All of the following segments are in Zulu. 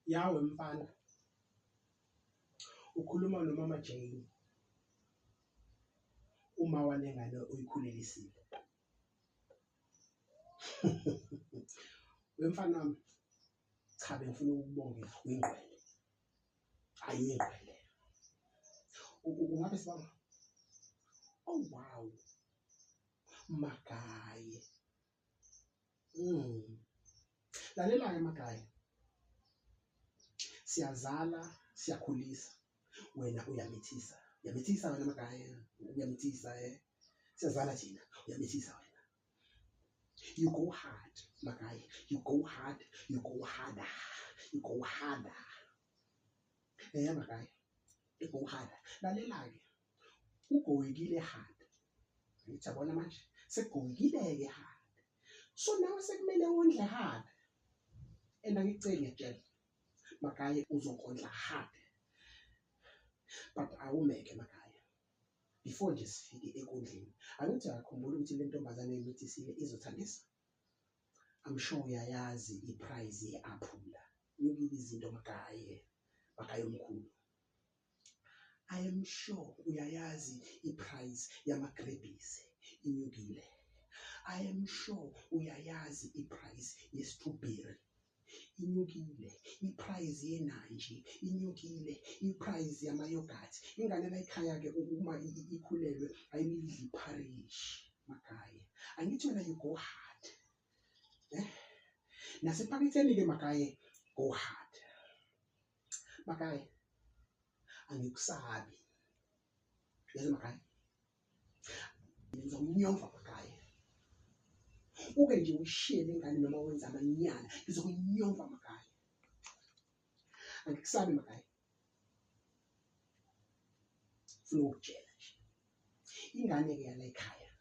Yawe mfana, ukhuluma nomama Jane, uma walengane oyikhulelisile. Wemfana wami, cha bengifuna ukukubongela uyingqwele. Hayi uyingqwele. Ungabe sibanga? Oh wow. Magaye. Lalela-ke Magaye, siyazala siyakhulisa, wena uyamithisa, uyamithisa wena Magaye, uyamithisa eh. Siyazala thina, uyamithisa wena. You go hard Magaye, you go hard, you go harder, you go harder. Eh Magaye, you go harder. Lalela-ke, kugowekile hard. Angithi yabona manje sekugowekile-ke hard. So nawe sekumele wondle hard. And angikuceli ngiyakutshela. Magaye uzokondla hard. But awumeke Magaye. Before nje sifike ekondleni. Angithi uyakhumbula ukuthi le ntombazane emithisile izothandisa? I'm sure uyayazi i-price ye-aphula. Nyukile izinto Magaye. Magaye omkhulu. I am sure uyayazi i-price yamagrebhisi inyukile. I am sure uyayazi i-price ye-strawberry inyukile, i-price yenanji inyukile, i-price yama-yoghurt. Ingane la ekhaya-ke uma ikhulelwe ayilidli ipharishi Magaye. Angithi wena you go hard. Eh? Nasephaketheni-ke Magaye, go hard. Magaye, angikusabi. Uyezwa Magaye? Ngizokunyova Magaye. Uke nje uyishiye le ngane noma wenza amanyala, ngizokunyova Magaye. Angikusabi Magaye. Funa ukukutshela nje. Ingane-ke yala ekhaya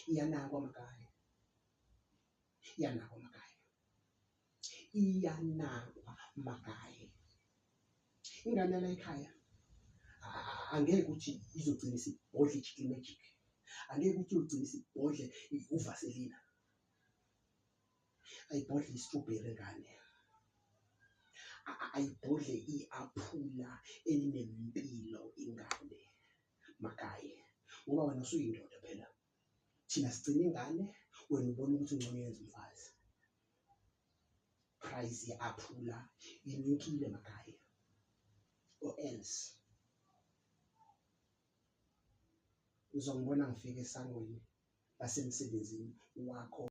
iyanakwa Magaye. Iyanakwa Magaye. Iyanakwa Magaye. Ingane yala ekhaya angeke ukuthi izogcina isibhodle i-Chicken Magic, angeke ukuthi uyogcina isibhodle uVaselina. Ayibhodle i-strawberry ngane, ayibhodle i-aphula elinempilo ingane Magaye, ngoba wena usuyindoda phela. Thina sigcina ingane, wena ubona ukuthi ngcono uyenze umfazi. Price ye-aphula inyukile Magaye or else uzongibona ngifika esangweni lasemsebenzini wakho.